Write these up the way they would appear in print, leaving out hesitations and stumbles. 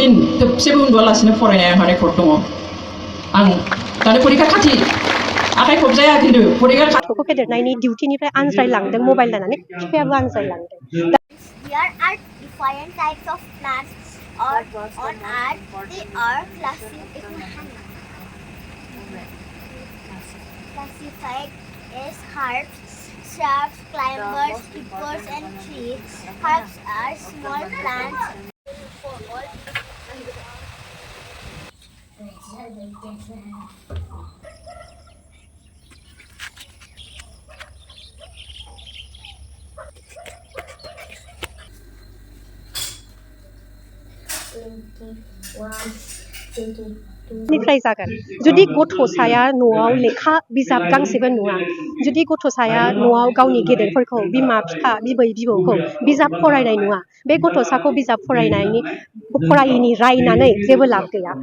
दिन थोबसेबो उन्दुआलासिनो फरायनाया रेकर्ड दङ आं दानि परिखा खाथि आखाइ खबजाया खिन्थु परिखा गथ'खौ फेदेरनायनि डिउटिनिफ्राय आनज्रायलांदों मबाइल नायनानै बिफायाबो आनज्रायलांदों There are different types of plants on earth. They are classified as herbs, shrubs, climbers, creepers, and trees. Herbs are small plants. For all निफ्राय जागोन जुदि गथ'साया न'आव लेखा बिजाब गांसेबो नुवा जुदि गथ'साया न'आव गावनि गेदेरफोरखौ बिमा बिफा बिबै बिबौखौ बिजाब फरायनाय नुवा बे गथ'साखौ बिजाब फरायैनि रायनानै जेबो लाब गैया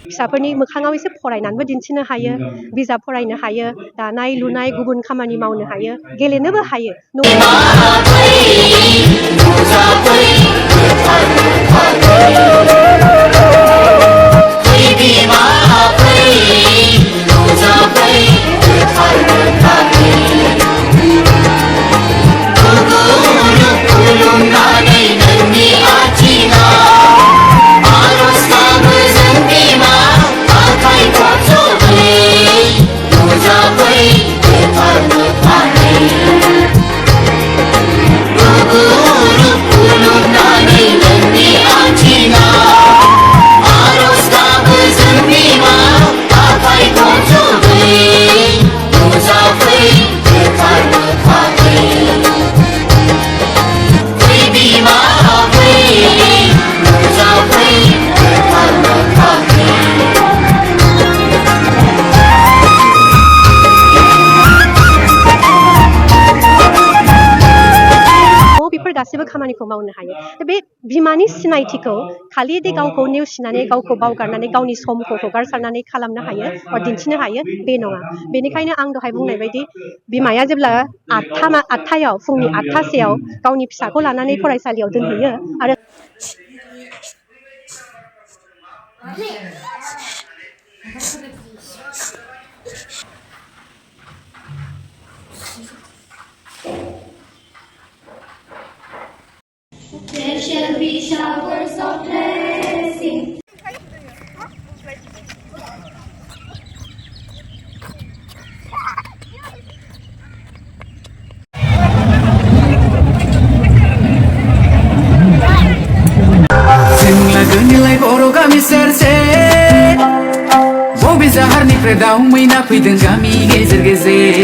फिसाफोरनि मोखाङाव एसे फरायनानैबो दिन्थिनो हायो बिजाब फरायनो हायो दानाय लुनाय गुबुन खामानि मावनो हायो गेलेनोबो हायो गासिबो खामानिखौ मावनो हायो बे बिमानि सिनायथिखौ खालि दे गावखौ नेवसिनानै गावखौ बावगारनानै गावनि समखौ हगारसारनानै खालामनो हायो बा दिन्थिनो हायो बे नङा बेनिखायनो आं दहाय बुंनाय बायदि बिमाया जेब्ला आठथायाव फुंनि 8:00 गावनि फिसाखौ लानानै फरायसालियाव दोनहैयो आरो There shall be showers of blessing. Sing lagu nilai oro kami serce Bobby zahar ni predau maina faidan kami gezer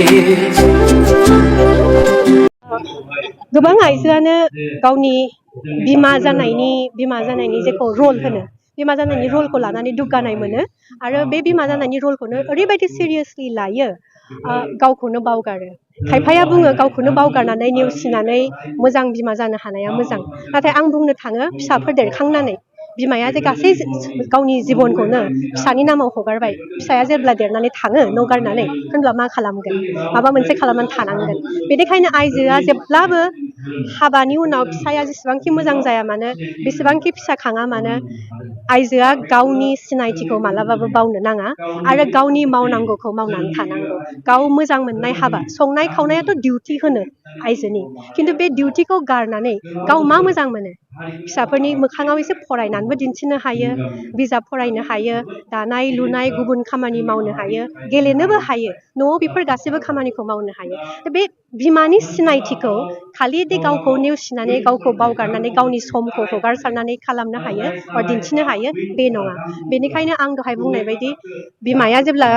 गोबां आइजोआनो गावनि बिमा जानायनि जेखौ रल होनो बिमा जानायनि रलखौ लानानै दुग्गानाय मोनो आरो बे बिमा जानायनि रलखौनो ओरैबायदि सिरियासलि लायो गावखौनो बावगारो खायफाया बुङो गावखौनो बावगारनानै नेवसिनानै मोजां बिमा जानो हानाया मोजां नाथाय आं बुंनो थाङो फिसाफोर देरखांनानै बिमाया जे गासै गावनि जिबनखौनो फिसानि नामाव हगारबाय फिसाया जेब्ला देरनानै थाङो न' गारनानै होनब्ला मा खालामगोन माबा मोनसे खालामनानै थानांगोन बेनिखायनो आइजोआ जेब्लाबो हाबानि उनाव फिसाया जेसेबांखि मोजां जाया मानो बेसेबांखि फिसा खाङा मानो आइजोआ गावनि सिनायथिखौ मालाबाबो बावनो नाङा आरो गावनि मावनांगौखौ मावनानै थानांगौ गाव मोजां मोननाय हाबा संनाय खावनायाथ' डिउटि होनो आइजोनि खिन्थु बे डिउटिखौ गारनानै गाव मा मोजां मोनो फिसाफोरनि मोखाङाव एसे फरायनानैबो दिन्थिनो हायो बिजाब फरायनो हायो दानाय लुनाय गुबुन खामानि मावनो हायो गेलेनोबो हायो न'आव बेफोर गासैबो खामानिखौ मावनो हायो बे बिमानि सिनायथिखौ खालि दे गावखौ नेवसिनानै गावखौ बावगारनानै गावनि समखौ हगारसारनानै खालामनो हायो बा दिन्थिनो हायो बे नङा बेनिखायनो आं दहाय बुंनाय बायदि बिमाया जेब्ला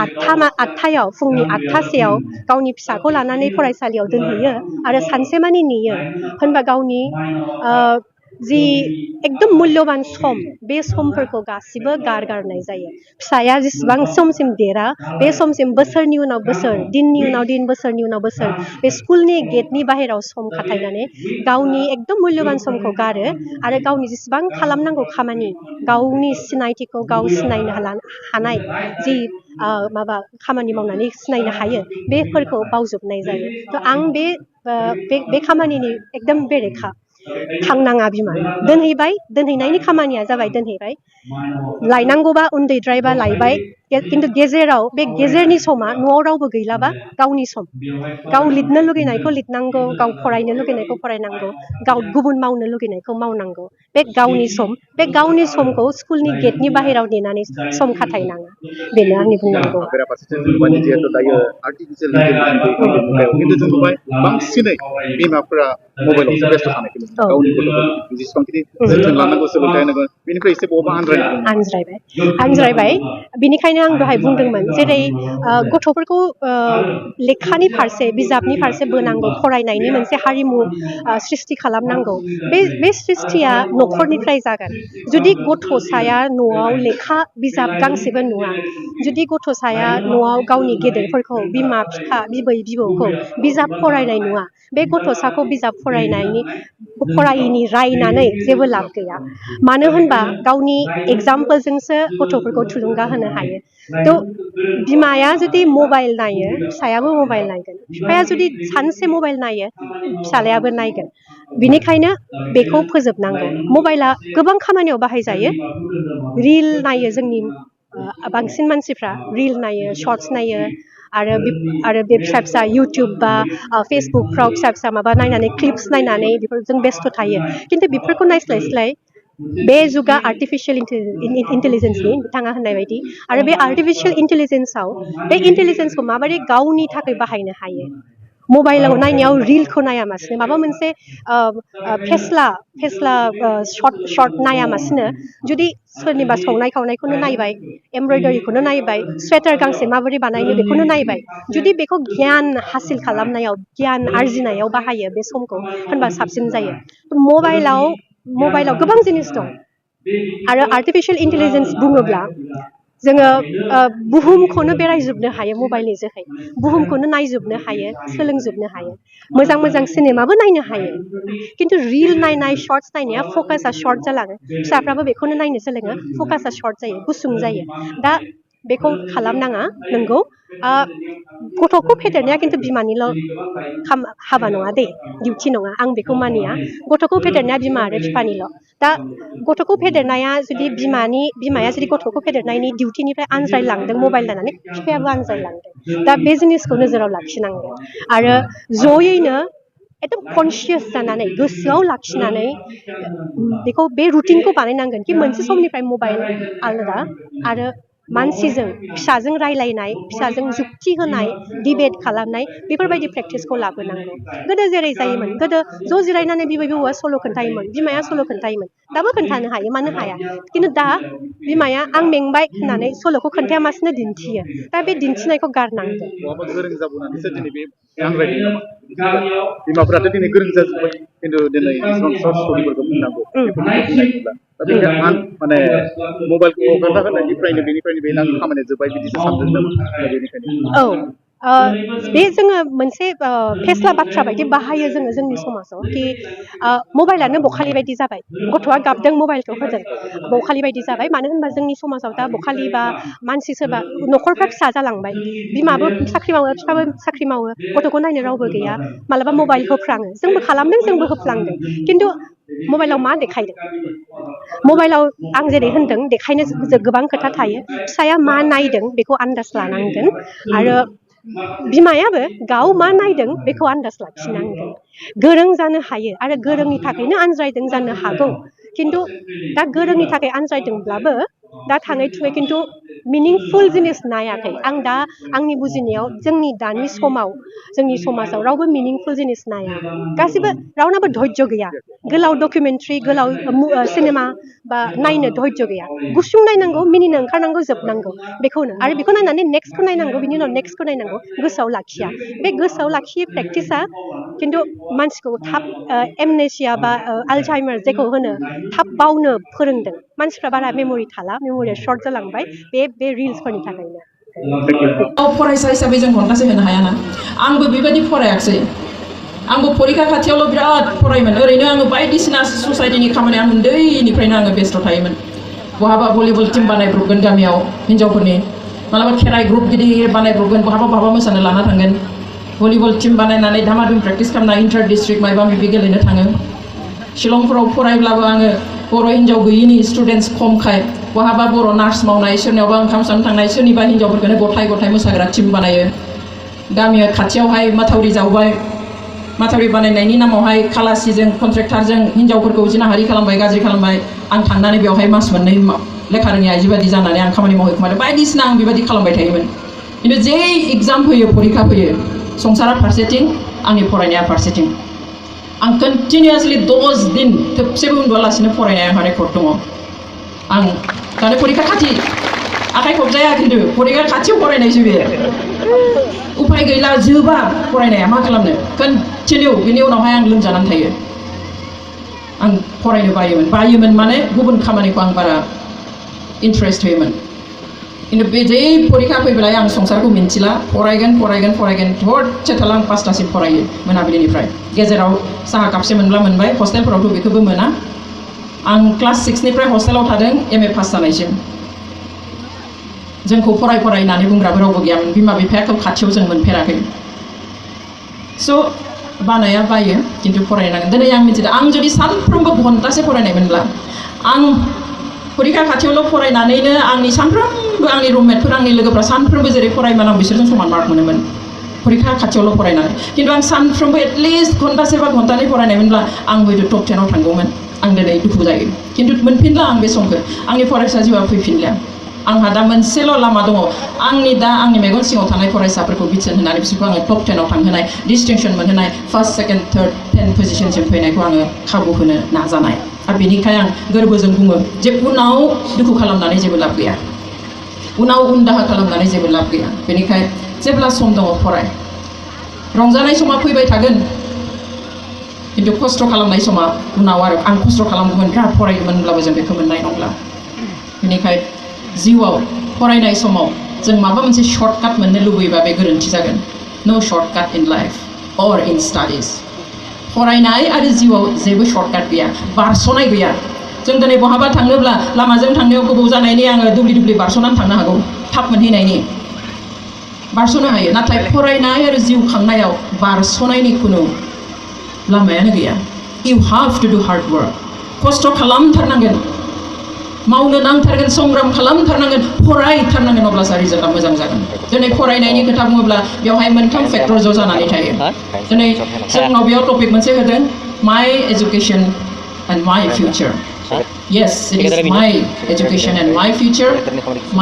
8:00 फुंनि 8:00 गावनि फिसाखौ लानानै फरायसालियाव दोनहैयो आरो सानसेमानि नेयो होनबा गावनि जि एकदम मूल्यवान सम बे समफोरखौ गासिबो गारनाय जायो फिसाया जेसेबां समसिम देरा बे समसिम बोसोरनि उनाव बोसोर दिननि उनाव दिन बोसोरनि उनाव बोसोर बे स्कुलनि गेटनि बाहेराव सम खाथायनानै गावनि एकदम मूल्यवान समखौ गारो आरो गावनि जेसेबां खालामनांगौ खामानि गावनि सिनायथिखौ गाव सिनायनो हानाय जि माबा खामानि मावनानै सिनायनो हायो बेफोरखौ बावजोबनाय जायो थ' आं बे खामानिनि एकदम बेरेखा थांनाङा बिमा दोनहैनायनि खामानिया जाबाय दोनहैबाय लायनांगौबा उन्दैद्रायबा लायबाय खिन्थु गेजेराव बे गेजेरनि समा न'आव रावबो गैलाबा गावनि सम गाव लिरनो लुगैनायखौ लिरनांगौ गाव फरायनो लुगैनायखौ फरायनांगौ गाव गुबुन मावनो लुगैनायखौ मावनांगौ बे गावनि समखौ स्कुलनि गेटनि बाहेराव नेनानै सम खाथायनाङा बेनो आंनि बुंनांगौ बेराफारसेथिं नुबाय जिहेतु दायो आर्टिफिशियेल इन्टेलिजेन्स मुगायाव खिन्थु जों नुबाय बांसिनै बिमाफोरा मबाइलावसो बेस्थ' थानायखौ नुयो गावनि गथ'फोरखौ जेसेबांखि जोथोन लानांगौ सोलोंथाइ होनांगौ बेनिफ्राय एसे बबा आनज्रायबाय बिनिखायनो आं दहाय बुंदोंमोन जेरै गथ'फोरखौ लेखानि फारसे बिजाबनि फारसे बोनांगौ फरायनायनि मोनसे हारिमु सृष्टि खालामनांगौ बे सृष्टिया न'खरनिफ्राय जागोन जुदि गथ'साया न'आव लेखा बिजाब गांसेबो नुवा जुदि गथ'साया न'आव गावनि गेदेरफोरखौ बिमा बिफा बिबै बिबौखौ बिजाब फरायनाय नुवा बे गथ'साखौ बिजाब फरायिनि रायनानै जेबो लाब गैया मानो होनबा गावनि एगजामपोलजोंसो गथ'फोरखौ थुलुंगा होनो हायो थ' बिमाया जुदि मबाइल नायो फिसायाबो मबाइल नायगोन बिफाया जुदि सानसे मबाइल नायो फिसालायाबो नायगोन बिनिखायनो बेखौ फोजोबनांगौ मबाइला गोबां खामानियाव बाहायजायो रिल नायो जोंनि बांसिन मानसिफ्रा रिल नायो शर्ट्स नायो आरो बे फिसा फिसा इउटुब बा फेसबुकफ्राव फिसा माबा नायनानै क्लिप्स नायनानै बेफोरजों बेस्थ' थायो खिन्थु बेफोरखौ नायस्लाय बे जुगा आर्टिफिशियेल इन्टेलिजेन्सनि बिथाङा होननाय बायदि आरो बे आर्टिफिशियेल इन्टेलिजेन्सखौ माबोरै गावनि थाखाय बाहायनो हायो मबाइलाव नायनायाव रिलखौ नायामासिनो माबा मोनसे फेस्ला शर्ट नायामासिनो जुदि सोरनिबा संनाय खावनायखौनो नायबाय एमब्रयदारिखौनो नायबाय स्वेटार गांसे माबोरै बानायनो बेखौनो नायबाय जुदि बेखौ गियान हासिल खालामनायाव गियान आरजिनायाव बाहायो बे समखौ होनबा साबसिन जायो मबाइलाव गोबां जिनिस दं आरो आर्टिफिशियेल इन्टेलिजेन्स बुङोब्ला जोङो बुहुमखौनो बेरायजोबनो हायो मबाइलनि जोहै बुहुमखौनो नायजोबनो हायो सोलोंजोबनो हायो मोजां सिनेमाबो नायनो हायो खिन्थु रिल नायनाय शर्ट्स नायनाया फकासा शर्ट जालाङो फिसाफ्राबो बेखौनो नायनो सोलोङो फकासा शर्ट जायो गुसुं जायो दा बेखौ खालामनाङा नंगौ गथ'खौ फेदेरनाया खिन्थु बिमानिल' हाबा नङा दे डिउटि नङा आं बेखौ मानिया गथ'खौ फेदेरनाया बिमा आरो बिफानिल' दा गथ'खौ फेदेरनाया जुदि बिमाया जुदि गथ'खौ फेदेरनायनि डिउटिनिफ्राय आनज्रायलांदों मबाइल नायनानै बिफायाबो आनज्रायलांदों दा बे जिनिसखौ नोजोराव लाखिनांगोन आरो जयैनो एकदम कनसियास जानानै गोसोआव लाखिनानै बेखौ बे रुटिनखौ बानायनांगोन कि मोनसे समनिफ्राय मबाइल आलादा आरो मानसिजों फिसाजों रायलायनाय फिसाजों जुक्ति होनाय डिबेट खालामनाय बेफोरबायदि प्रेक्टिसखौ लाबोनांगौ गोदो जेरै जायोमोन गोदो ज' जिरायनानै बिबै बिबौआ सल' खोन्थायोमोन बिमाया सल' खोन्थायोमोन दाबो खोन्थानो हायो मानो हाया खिन्थु दा बिमाया आं मेंबाय होननानै सल'खौ खोन्थायामासिनो दिन्थियो दा बे दिन्थिनायखौ गारनांगोन गोरों जाबोनानैसो दिनै बे आनज्रायदों नामा बिमाफोराथ' दिनै गोरों जाजोब्बाय खिन्थु दिनै जेसेबां सर्ट स्ट'रिफोरखौ बुंनांगौ माने मबाइलखौ हगारना होनायनिफ्रायनो बेनिफ्रायनो बे आंनि खामानिया जोब्बाय बिदिसो सानदों नामा बेनिखायनो बे जोङो मोनसे फेस्ला बाथ्रा बायदि बाहायो जोंनि समाजाव कि मबाइलानो बखालि बायदि जाबाय गथ'आ गाबदों मबाइलखौ होदों बखालि बायदि जाबाय मानो होनबा जोंनि समाजाव दा बखालि बा मानसि सोरबा न'खरफ्रा फिसा जालांबाय बिमाबो साख्रि मावो बिफाबो साख्रि मावो गथ'खौ नायनो रावबो गैया मालाबा मबाइल होफ्राङो जोंबो खालामदों जोंबो होफ्लांदों खिन्थु मबाइलाव मा देखायदों मबाइलाव आं जेरै होनदों देखायनो गोबां खोथा थायो फिसाया मा नायदों बेखौ आन्दाज लानांगोन आरो बिमायाबो गाव मा नायदों बेखौ आन्दाज लाखिनांगोन गोरों जानो हायो आरो गोरोंनि थाखायनो आनज्रायदों जानो हागौ खिन्थु दा गोरोंनि थाखाय आनज्रायदोंब्लाबो दा थाङै थुङै खिन्थु मिनिंफुल जिनिस नायाखै आं दा आंनि बुजिनायाव जोंनि दानि समाव जोंनि समाजाव रावबो मिनिंफुल जिनिस नाया गासिबो रावनाबो धैर्य गैया गोलाव डकुमेन्ट्रि गोलाव सिनेमा बा नायनो धैर्य गैया गुसुं नायनांगौ मिनिनो ओंखारनांगौ जोबनांगौ बेखौनो आरो बेखौ नायनानै नेक्स्टखौ नायनांगौ बिनि उनाव नेक्स्टखौ नायनांगौ गोसोआव लाखिया बे गोसोआव लाखियै प्रेक्टिसा खिन्थु मानसिखौ थाब एमनेसिया बा आलजाइमार जेखौ होनो थाब बावनो फोरोंदों मानसिफ्रा बारा मेम'रि थाला मेम'रिया सर्ट जालांबाय बे रिल्सफोरनि थाखायनो फरायसा हिसाबै जों घन्टासे होनो हायाना आंबो बेबायदि फरायाखिसै आंबो फरिखा खाथियावल' बिराद फरायोमोन ओरैनो आङो बायदिसिना ससाइटिनि खामानि आं उन्दैनिफ्रायनो आङो बेस्थ' थायोमोन बहाबा भलिबल टिम बानायब्रबगोन गामियाव हिन्जावफोरनि मालाबा खेराइ ग्रुप गिदिर बानायब्रबगोन बहाबा मोसानो लाना थांगोन भलिबल टिम बानायनानै धामाधुम प्रेक्टिस खालामना इन्टार डिस्ट्रिक्ट माबा माबि गेलेनो थाङो शिलंफोराव फरायब्लाबो आङो बर' हिन्जाव गैयिनि स्टुडेन्टस खमखाय बहाबा बर' नार्स मावनाय सोरनियावबा ओंखाम संनो थांनाय सोरनिबा हिन्जावफोरखौनो गथाय मोसाग्रा टिम बानायो गामिया खाथियावहाय माथावरि जावबाय माथावरि बानायनायनि नामावहाय खालासिजों कन्ट्रेक्टारजों हिन्जावफोरखौ जिनाहारि खालामबाय गाज्रि खालामबाय आं थांनानै बेवहाय मास मोननै लेखा रोङि आइजो बायदि जानानै आं खामानि मावहैखोमादों बायदिसिना आं बेबायदि खालामबाय थायोमोन खिन्थु जे एग्जाम होयो फरिखा फैयो संसारा फारसेथिं आंनि फरायनाया फारसेथिं आं कन्टिनिउसलि 10 दिन थोबसेबो उन्दुआलासिनो फरायनाय आंहा रेकर्ड दङ आं दानि फरिखा खाथि आखाइ खबजाया खिन्थु फरिखा खाथियाव फरायनायसो बे उपाय गैला जोबा फरायनाया मा खालामनो कन्टिनिउ बिनि उनावहाय आं लोमजानानै थायो आं फरायनो बायोमोन माने गुबुन खामानिखौ आं बारा इन्टारेस्ट होयोमोन खिन्थु बे जे फरिखा फैब्लाय आं संसारखौ मिन्थिला फरायगोन हरसे थाला आं 5टासिम फरायो मोनाबिलिनिफ्राय गेजेराव साहा कापसे मोनब्ला मोनबाय हस्टेलफोरावथ' बेखौबो मोना आं क्लास 6निफ्राय हस्टेलाव थादों MA पास जानायसिम जोंखौ फराय होननानै बुंग्राबो रावबो गैयामोन बिमा बिफायाखौ खाथियाव जों मोनफेराखै स' बानाया बायो खिन्थु फरायनांगोन दिनै आं मिथिदों आं जुदि सानफ्रोमबो घन्टासे फरायनायमोनब्ला आं फरिखा खाथियावल' फरायनानैनो आंनि सानफ्रोमबो आंनि रुममेटफोर आंनि लोगोफ्रा सानफ्रोमबो जेरै फरायोमोन आं बिसोरजों समान मार्क मोनोमोन फरिखा खाथियावल' फरायनानै खिन्थु आं सानफ्रोमबो एटलिस्ट घन्टासे बा घन्टानै फरायनायमोनब्ला आं हयथ' टप 10आव थांगौमोन आं दिनै दुखु जायो खिन्थु मोनफिनला आं बे समखौ आंनि फरायसा जिउआ फैफिनलिया आंहा दा मोनसेल' लामा दङ आंनि मेगन सिङाव थानाय फरायसाफोरखौ बिथोन होनानै बिसोरखौ आङो टप 10आव थांहोनाय डिस्टिंक्सन मोनहोनाय फार्स्ट सेकेन्ड थार्ड 10 पजिशनसिम फैनायखौ आङो खाबु होनो नाजानाय आरो बेनिखायनो आं गोरबोजों बुङो जे उनाव दुखु खालामनानै जेबो लाब गैया उनाव उन दाहा खालामनानै जेबो लाब गैया बेनिखायनो जेब्ला सम दङ फराय रंजानाय समा फैबाय थागोन खिन्थु खस्थ' खालामनाय समा उनाव आरो आं खस्थ' खालामगौमोन बिराद फरायगौमोनब्लाबो जों बेखौ मोननाय नंला बेनिखायनो जिउआव फरायनाय समाव जों माबा मोनसे शर्टकाट मोननो लुबैयोबा बे गोरोन्थि जागोन नो शर्टकाट इन लाइफ अर इन स्टाडिज फरायनाय आरो जिउआव जेबो शर्टकाट गैया बारस'नाय गैया जों दिनै बहाबा थांनोब्ला लामाजों थांनायाव गोबाव जानायनि आङो दुब्लि बारस'नानै थांनो हागौ थाब मोनहैनायनि बारस'नो हायो नाथाय फरायनाय आरो जिउ खांनायाव बारस'नायनि खुनु लामायानो गैया इउ हाव टु डु हार्ड वर्क खस्थ' खालामथारनांगोन मावनो नांथारगोन संग्राम खालामथारनांगोन फरायथारनांगोन अब्लासो रिजाल्टआ मोजां जागोन दिनै फरायनायनि खोथा बुङोब्ला बेवहाय मोनथाम फेक्टर ज' जानानै थायो दिनै जोंनाव बेयाव टपिक मोनसे होदों माइ एजुकेसन एन्ड माइ future yes it is my education and माइ फिउचार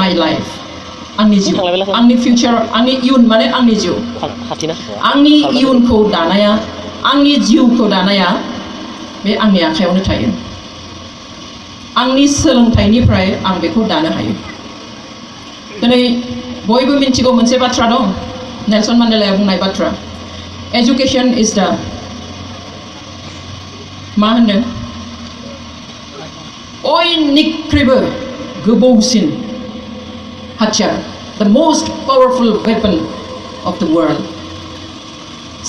माइ लाइफ आंनि जिउ आंनि फिउचार आंनि इयुन माने आंनि जिउ आंनि इयुनखौ दानाया आंनि जिउखौ दानाया बे आंनि आखायावनो थायो आंनि सोलोंथाइनिफ्राय आं बेखौ दानो हायो दिनै बयबो मिन्थिगौ मोनसे बाथ्रा दं नेलसन मान्डेलाया बुंनाय बाथ्रा एजुकेसन इज दा मा होनदों बयनिख्रुइबो गोबौसिन हाथियार द मोस्ट पावारफुल वेपन अफ द वर्ल्ड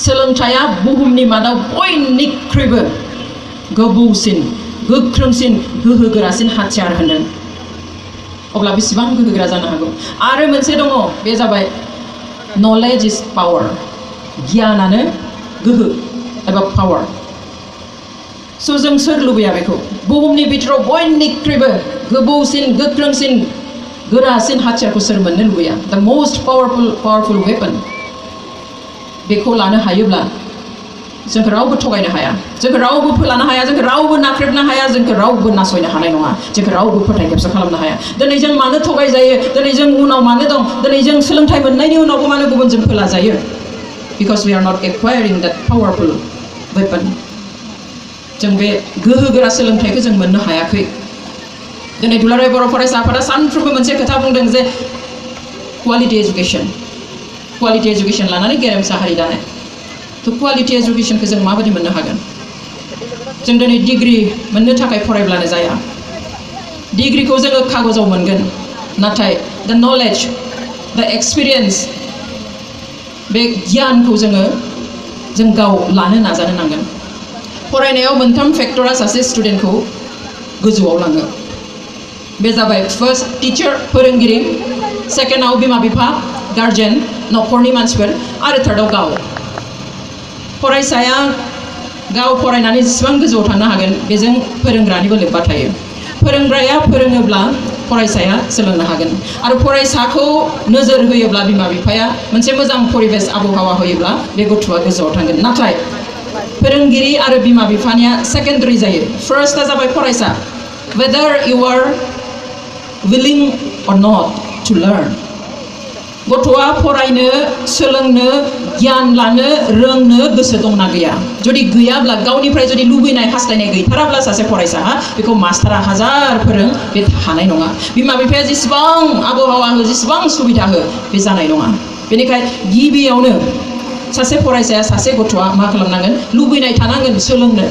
सोलोंथाइया बुहुमनि मादाव बयनिख्रुइबो गोबौसिन गोख्रोंसिन गोहोगोरासिन हाथियार होनदों अब्ला बेसेबां गोहोगोरा जानो हागौ आरो मोनसे दङ बे जाबाय नलेज इज पावार गियानानो गोहो एबा पावार स' जों सोर लुबैया बेखौ बुहुमनि बिथोराव बयनिख्रुइबो गोबौसिन गोख्रोंसिन गोरासिन हाथियारखौ सोर मोननो लुबैया द मोस्ट पावारफुल वेपन बेखौ लानो हायोब्ला जोंखौ रावबो थगायनो हाया जोंखौ रावबो फोलानो हाया जोंखौ रावबो नाख्रेबनो हाया जोंखौ रावबो नासयनो हानाय नङा जोंखौ रावबो फोथायखेबस खालामनो हाया दिनै जों मानो थगायजायो दिनै जों उनाव मानो दं दिनै जों सोलोंथाइ मोननायनि उनावबो मानो गुबुनजों फोलाजायो because we are not acquiring that powerful weapon जों बे गोहोगोरा सोलोंथाइखौ जों मोननो हायाखै दिनै दुलाराय बर' फरायसा आफादा सानफ्रोमबो मोनसे खोथा बुंदों जे क्वालिटि एजुकेसन लानानै गेरेमसा हारि दानाय थ' क्वालिटि एजुकेसनखौ जों माबायदि मोननो हागोन जों दिनै डिग्रि मोननो थाखाय फरायब्लानो जाया डिग्रिखौ जोङो कागजाव मोनगोन नाथाय द नलेज द एक्सपिरियेन्स बे गियानखौ जों गाव लानो नाजानो नांगोन फरायनायाव मोनथाम फेक्टरा सासे स्टुडेन्टखौ गोजौआव लाङो बे जाबाय फार्स्ट टिचार फोरोंगिरि सेकेन्डआव बिमा बिफा गार्जेन न'खरनि मानसिफोर आरो थार्डआव गाव फरायसाया गाव फरायनानै जेसेबां गोजौआव थांनो हागोन बेजों फोरोंग्रानिबो लोब्बा थायो फोरोंग्राया फोरोङोब्ला फरायसाया सोलोंनो हागोन आरो फरायसाखौ नोजोर होयोब्ला बिमा बिफाया मोनसे मोजां परिबेस आबहावा होयोब्ला बे गथ'आ गोजौआव थांगोन नाथाय फोरोंगिरि आरो बिमा बिफानिया सेकेन्डारि जायो फार्स्टआ जाबाय फरायसा whether you are willing or not to learn गथ'आ फरायनो सोलोंनो गियान लानो रोंनो गोसो दंना गैया जुदि गैयाब्ला गावनिफ्राय जुदि लुबैनाय हास्थायनाय गैथाराब्ला सासे फरायसाहा बेखौ मास्टारा हाजार फोरों बे हानाय नङा बिमा बिफाया जेसेबां आबहावा हो जेसेबां सुबिदा हो बे जानाय नङा बेनिखायनो गिबियावनो सासे फरायसाया सासे गथ'आ मा खालामनांगोन लुबैनाय थानांगोन सोलोंनो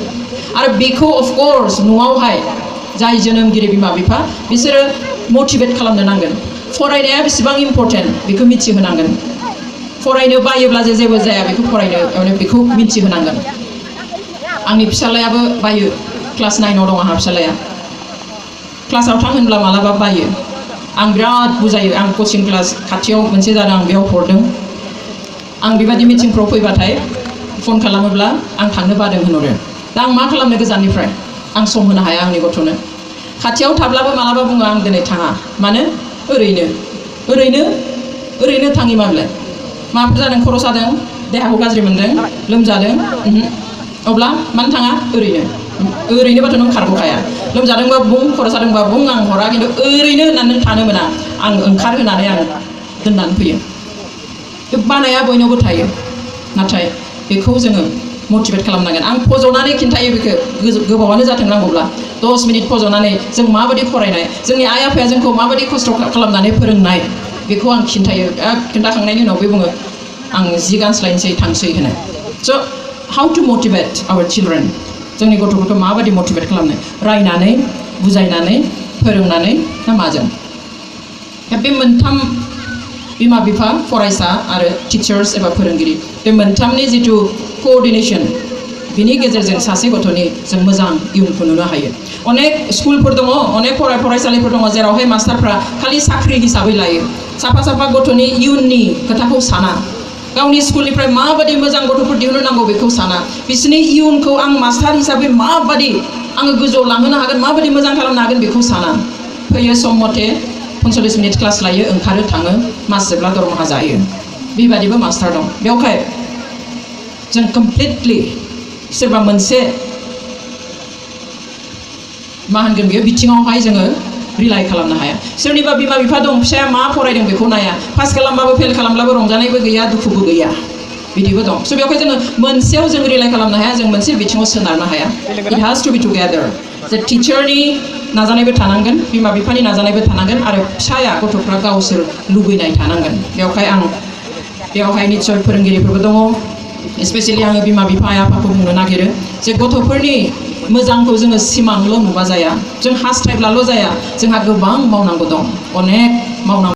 आरो बेखौ अफकर्स न'आवहाय जाय जोनोमगिरि बिमा बिफा बिसोरो मटिभेट खालामनो नांगोन फरायनाया बेसेबां इम्परटेन्ट बेखौ मिथिहोनांगोन फरायनो बायोब्ला जेबो जाया बेखौ फरायनो बेखौ मिथिहोनांगोन आंनि फिसालायाबो बायो क्लास 9आव दं आंहा फिसालाया क्लासाव थां होनब्ला मालाबा बायो आं बिराद बुजायो आं कचिं क्लास खाथियाव मोनसे जादों आं बेयाव हरदों आं बेबायदि मिटिंफ्राव फैबाथाय फन खालामोब्ला आं थांनो बादों होनहरो दा आं मा खालामनो गोजाननिफ्राय आं सम होनो हाया आंनि गथ'नो खाथियाव थाब्लाबो मालाबा बुङो आं दिनै थाङा मानो ओरैनो थाङि माब्लाय माबाफोर जादों खर' सादों देहाखौ गाज्रि मोनदों लोमजादों अब्ला मानो थाङा ओरैनोबाथ' नों खारग'खाया लोमजादोंबा बुं खर' सादोंबा बुं आं हरा खिन्थु ओरैनो होननानै नों थानो मोना आं ओंखारहोनानै आं दोननानै फैयो बे बानाया बयनावबो थायो नाथाय बेखौ जोङो मटिभेट खालामनांगोन आं फज'नानै खिन्थायो बेखौ गोबावानो जाथों नांगौब्ला 10 मिनिट फज'नानै जों माबायदि फरायनाय जोंनि आइ आफाया जोंखौ माबायदि खस्थ' खालामनानै फोरोंनाय बेखौ आं खिन्थायो खिन्थाखांनायनि उनाव बे बुङो आं जि गानस्लायनोसै थांसै होनो so' how to motivate our children जोंनि गथ'फोरखौ माबायदि मटिभेट खालामनो रायनानै बुजायनानै फोरोंनानै ना माजों बे मोनथाम बिमा बिफा फरायसा आरो टिचार्स एबा फोरोंगिरि बे मोनथामनि जिथु कोअर्डिनेशन बिनि गेजेरजों सासे गथ'नि जों मोजां इयुनखौ नुनो हायो अनेक स्कुलफोर दङ अनेक फरायसालिफोर दङ जेरावहाय मास्टारफ्रा खालि साख्रि हिसाबै लायो साफा गथ'नि इयुननि खोथाखौ साना गावनि स्कुलनिफ्राय माबायदि मोजां गथ'फोर दिहुननो नांगौ बेखौ साना बिसोरनि इयुनखौ आं मास्टार हिसाबै माबायदि आङो गोजौआव लांहोनो हागोन माबायदि मोजां खालामनो हागोन बेखौ साना फैयो सम मथे 45 मिनिट क्लास लायो ओंखारो थाङो मास जोबब्ला दरमाहा जायो बेबादिबो मास्टार दं बेवहाय जों कमप्लिटलि सोरबा मोनसे मा होनगोन बेयो बिथिङावहाय जोङो रिलाय खालामनो हाया सोरनिबा बिमा बिफा दं फिसाया मा फरायदों बेखौ नाया पास खालामबाबो फेल खालामब्लाबो रंजानायबो गैया दुखुबो गैया बिदिबो दं स' बेवहाय जोङो मोनसेयाव जों रिलाय खालामनो हाया जों मोनसे बिथिङाव सोनारनो हाया इट हाज टु बि टुगेदार जे टिचारनि नाजानायबो थानांगोन बिमा बिफानि नाजानायबो थानांगोन आरो फिसाया गथ'फ्रा गावसोर लुबैनाय थानांगोन बेवहाय निस्सय फोरोंगिरिफोरबो दङ स्पेसियेलि आङो बिमा बिफा आइ आफाखौ बुंनो नागिरो जे गथ'फोरनि मोजांखौ जोङो सिमांल' नुबा जाया जों हास्थायब्लाल' जाया जोंहा गोबां मावनांगौ दं अनेक मावनांगौ